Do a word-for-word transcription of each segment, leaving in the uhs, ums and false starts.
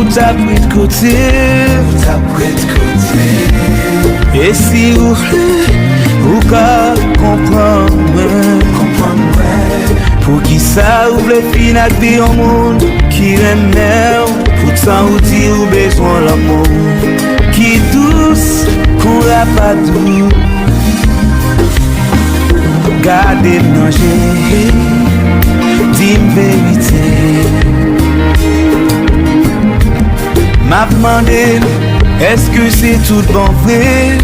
T ap ret kote, t ap ret kote. E si ou vle, ou ka konprann mwen, konprann mwen. Poukisa ou vle fin ak vi yon moun ki renmen w? Poutan ou di ou bezwen lanmou ki dous kon rapadou. Gade m nan je, di m verite. M ap mande, èske se tout bon vre?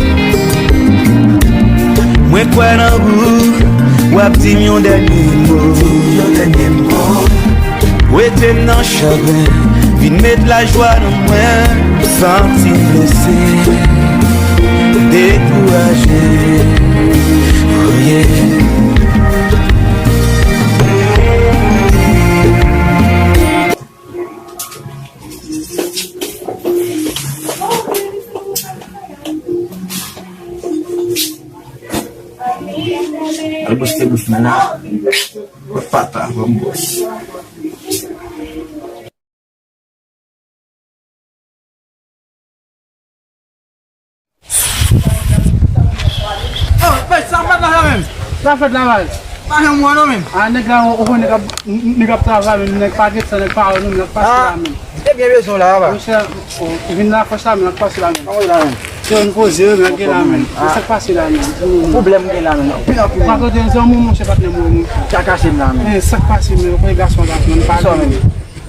Mwen kwè nan ou, w ap di m yon dènye mo. Yon dènye mo. Wete m nan chagren, vin met lajwa nan mwen. Santi m blese, dekouraje. Oh yeah. Al bouche bouch mwen la. Pata, ban m bwè. Oh, bèj, sa k fèt la, la menm? Sa fèt la, baz? Pa janm wè non, menm. Ah, nèg la, ou, ou konnen nèg ap, nèg ap travay, menm, nèg pa gen san, nèg pa wè nou, nèg pase la, menm. Te byen bezwen w la, baz. Monchè, ou, ou vin la fòs la, menm, nèg pase la, menm. Anvoye la, menm. Se yon poze, menm, gen la, menm. Ah. Se sa k pase la, menm. Yon pwoblèm gen la, menm. Anpil, anpil, menm. Pa kote zanmi w, monchè, patnè m, menm. Sa kase m la, menm. Eh, sa k pase, menm, ou konnen gason la, menm, pa sa, menm.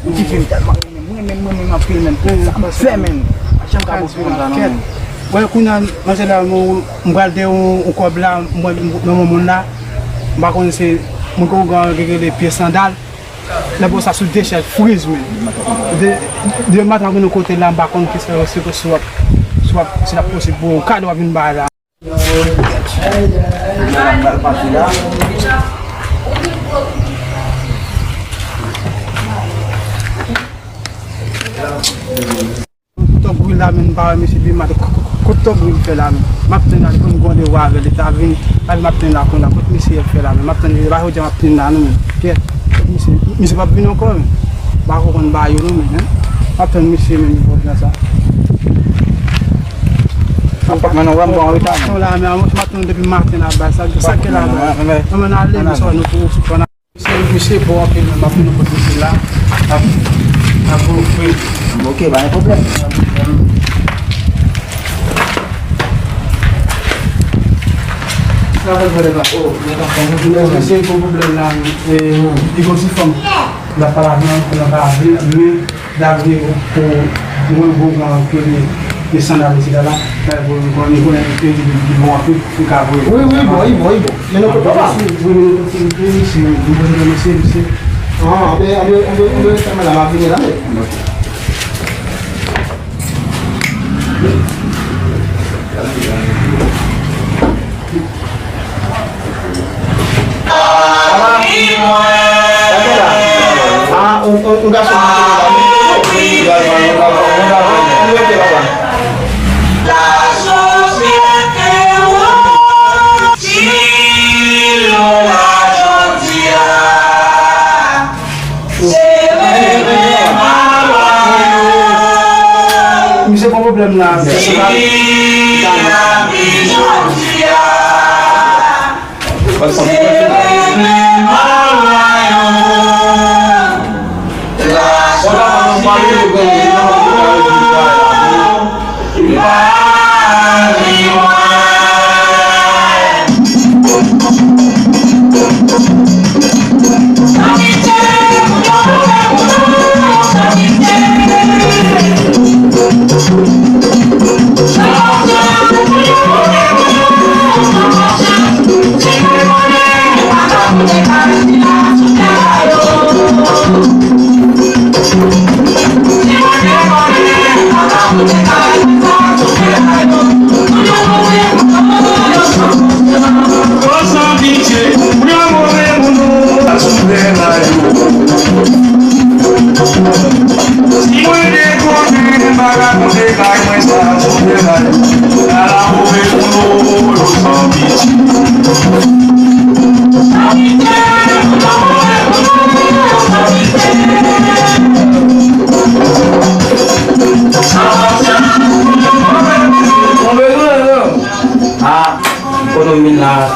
Yon ti fi m tèlman renmen, mwen menm, mwen menm anpil menm. Sa m fè menm. Janm ka bon pou konn sa non menm. Wè, kounye a, manzè la, mwen, m pral de yon, yon kòb la, mwen, nan yon moun la, m pa konnen se moun ke ougan gen rele pye sandal. Lè bon sa sou de chèz friz menm. De, de maten ap gen yon kote la, m pa konn ki se, se, se w ap, se w ap, se l ap posib pou ou. Kado w ap vin bay la. Tòg gwil la menm, m pa wè mesye Bimat. Kot tòg gwil fè la menm? M ap tann la, li konn gen randevou avè l, li ta vin. Epi m ap tann la kounye a, kot mesye fè la menm? M ap tann li, pa jodi a m ap tann la non menm. Kèt, misye, misye p ap vin ankò menm. M pa konprann bagay yo non menm, hein. M ap tann misye menm jodi a sa. Apatman nan wè m bon anreta menm. Non la, men m ap tann depi maten la, bay sa, sa ke la, bay. Ann ale, misye nou pou sou fòn. Misye, misye bon anpil menm, m ap vin kote misye la. Ap, ap ofri. Ok, pa gen pwoblèm. Sa fè vre la. Oh, mesye, gwo pwoblèm la, e, li gon ti fanm. L ap pale avè m, l ap pale avè m, men, dapre pou mwen, gwo gran ke li, li sandal, etsetera. Dapre pou mwen, konnen, konnen, li bon anpil, li ka voye. Wi, wi, bon, li bon, li bon. Men nou konn kontinye, wi, men nou kontinye, si nou kontinye, mesye, mesye. Ah, anben, anben, anben, anben, fè mwen la, m ap vini la, men. Ah, yon, yon, yon gason ki te la. Ou rete la, pa. Misye gon pwoblèm la. Si mwen te konnen, m pa rakonte kay mwen sa sou tèlay. Ala move moun yo san piti.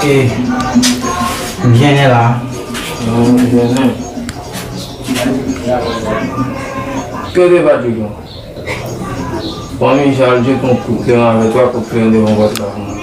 M jennen la. Jennen. Kè de Patrik non. Bon, Michel, je konn kout kleren avè twa kout kleren devan pòt la pou mwen.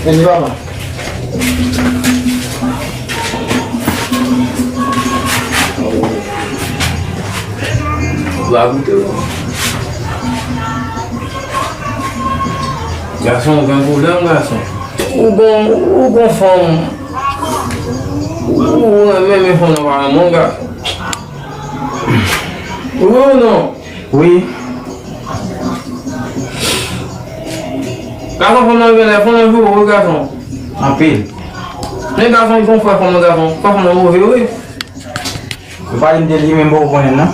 Vini, papa. Ou pa goute, non. Gason, ou gen pwoblèm, gason. Ou gon, ou gon fanm. Ou, ou renmen, men fanm nan pa renmen w, gason. Ou wi ou non? Wi. Gason, fanm nan gen lè, fanm nan vire wi gason. Anpil. Men gason, li gon frè fanm nan gason. Frè fanm nan move wi. Ou pale m de li, men m poko konnen l non.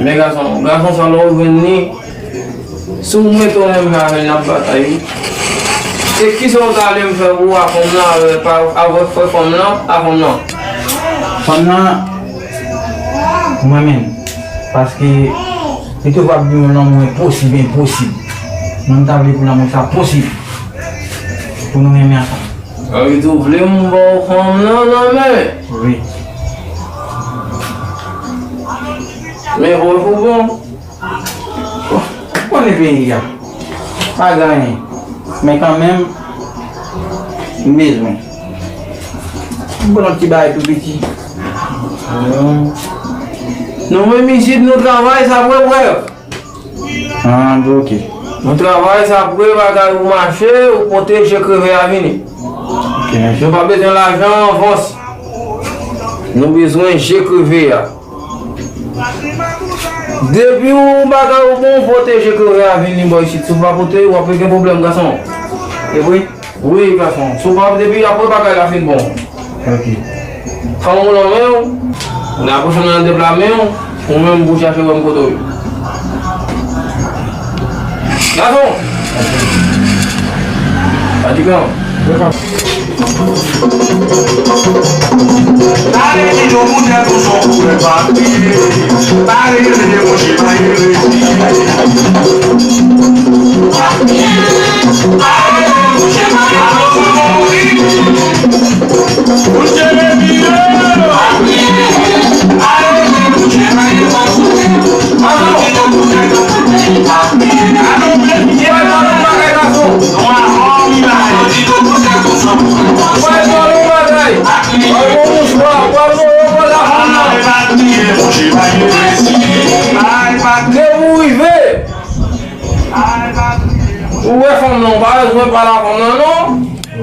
Men gason, gason sa lè w jwenn li, si w mete w menm jan avè l, n ap batay wi. E kisa w ta vle m fè pou w a fanm nan, avè, pa, avè frè fanm nan, a fanm nan? Fanm nan, mwen menm. Paske li toujou ap di m lanmou enposib, enposib. Mwen m ta vle pou lanmou sa posib. Pou nou renmen ansanm. Sa vle di w vle m ba w fanm nan nan men? Wi. Men wè pou bon. Ou konnen peyi a. Pa gen anyen. Men kanmenm, m bezwen. M pran yon ti bagay tou piti. Nou menm isit, nou travay, sa vre, vre. Ah, bon, ok. Nou travay, sa vre, bagay ou mache, ou pote je kreve a vini. Ok, mèsi. Nou pa bezwen lajan avans. Nou bezwen je kreve a. Depi ou bagay ou bon, pote je kreve a vini bò isit. Si w pa pote, w ap gen pwoblèm, gason. E wi. Wi, gason. Si w pa depi apre bagay la fin bon. Ok. Fanm ou nan men w, ou nan pwochen nan deplame w, ou menm pou chache wè m kote w ye. Gason! Fatigan. Depi w rive, ou wè fanm nan, ou pa bezwen pale a fanm nan, non.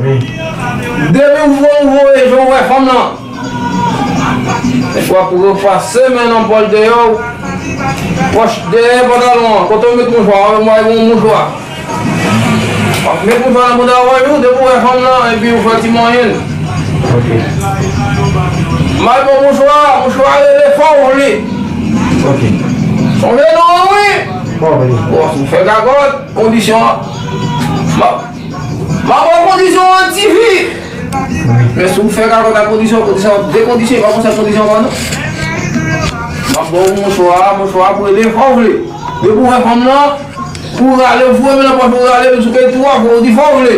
Wi. Depi w voye je w wè fanm nan, w ap repase men nan pòl deyò, pòch dèyè pantalon an, kote w met mouchwa, w ap wè yon mouchwa. W ap met mouchwa nan bouda w, wi, depi w wè fanm nan, epi w fè ti manyen l. Ok. M al pran mouchwa, mouchwa rele fò w vle. Ok. Sonje non an, wi. Fò w vle. Bon, si w fè gagòt, kondisyon an. M ap, m ap pran kondisyon an, tifi. Wi. Men si w fè gagòt ak kondisyon, kondisyon an dekondisyon, pa konsa kondisyon an, non. M ap ba w mouchwa, mouchwa ap rele fò w vle. Depi w wè fanm nan, pou w rale, w foure men nan pòch, pou w rale, sou kay tou a, pou w di fò w vle.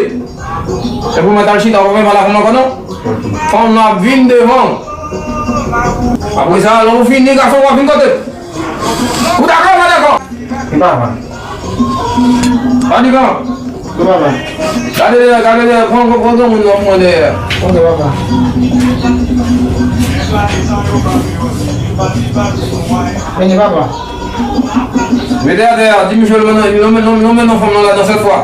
Se pou mwen t al chita, w pa mèt pale a fanm nan ankò non. Fanm nan ap vin devan w. Apre sa, lè w fini, gason, w ap vin kote m. Ou dakò, ou pa dakò? Wi, papa. Fatigan. Wi, papa. Gade dèyè, gade dèyè, pran, pran, pran granmoun nan, pran dèyè. Ok, papa. Vini, papa. Mete atè a, di misye lonmen, lonmen, lonmen, lonmen non fanm nan ladan sèt fwa.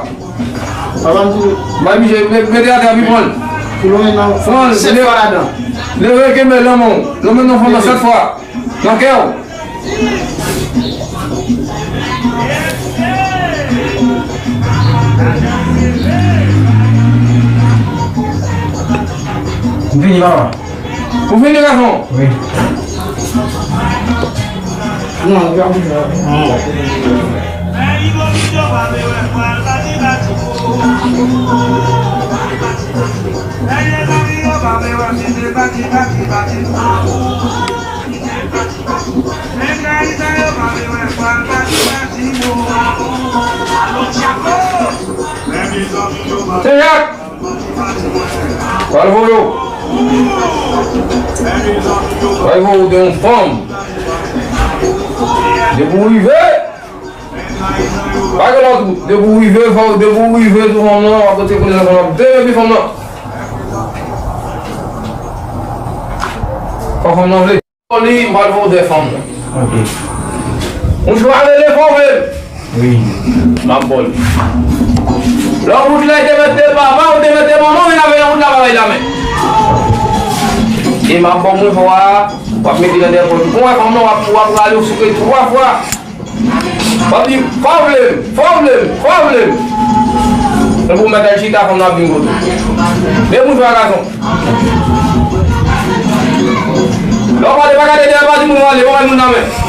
Papa m di. Bay misye, me-, mete atè a, pi pran l. Pou lonmen non. Pran l, sèt fwa ladan. Leve kenbe lanmò w. Lonmen non fanm nan sèt fwa. Nan kè w. M fini, papa. Ou fini, gason? Wi. Senyè! Pral voye w. Pral voye w de yon fanm. Depi w rive, pa gen lòt wout. Depi w rive, fò w, depi w rive sou fanm nan, w ap pote konesans fanm nan, w ap depi fanm nan. Fò fanm nan vle. Li, m pral voye w de fanm nan. Ok. Yon jou a rele fò w vle. Wi. M ap ba w li. Lè w wout la, te mete papa, ou te mete manman, men avè yon wout la, pa bay la men. E m ap ba w mwen fò a, w ap mete nan dèyè pòt ou. Kon wè fanm nan, w ap, w ap rale w souke twa fwa. W ap di, fò w vle m, fò w vle m, fò w vle m. Tankou w mèt al chita, fanm nan ap vin kote w. Men moun fè gason. Lè w pale, pa gade dèyè, pa di moun pale, pa bay moun nan men.